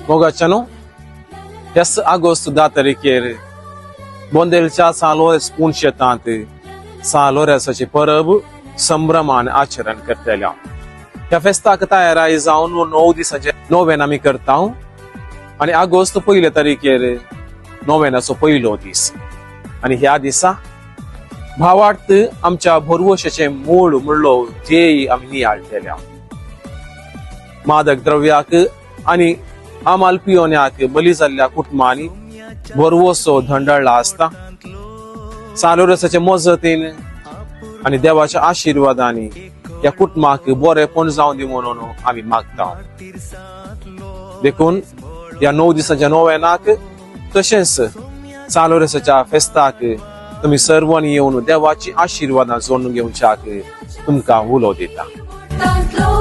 मोगाच्यानो, ह्याच आगोस्त 10 तारखेर बोंदेलच्या सालोरेस पूण शेतांत सालोरेसाची परब संभ्रमान आचरण करतल्या. ह्या फेस्ताक तयाराय जावन 9 दिसांचे नोवेन आमी करता आनी आगोस्त 1 तारखेर नोवेनाचो पयलो दीस आनी ह्या दिसा भावार्थ आमच्या भरवशाचें मूळ म्हणलो ध्येय आमी नियाळटल्या. मादक द्रव्याक आनी आमाल पियोन्याक बली जाल्ल्या कुटुंबांनी भरवसो धंडळला आसता. सालोरसाचे मजतीन आनी देवाच्या आशिर्वादांनी ह्या कुटुंबाक बरेपण जावं दी म्हणून आमी मागता. देखून ह्या 9 दिसांच्या नोवेनाक तशेंच सालोरसाच्या फेस्ताक तुमी सर्वांनी येवन देवाची आशिर्वादां जोडून घेवच्याक तुमकां उलो दिता. तांतलो.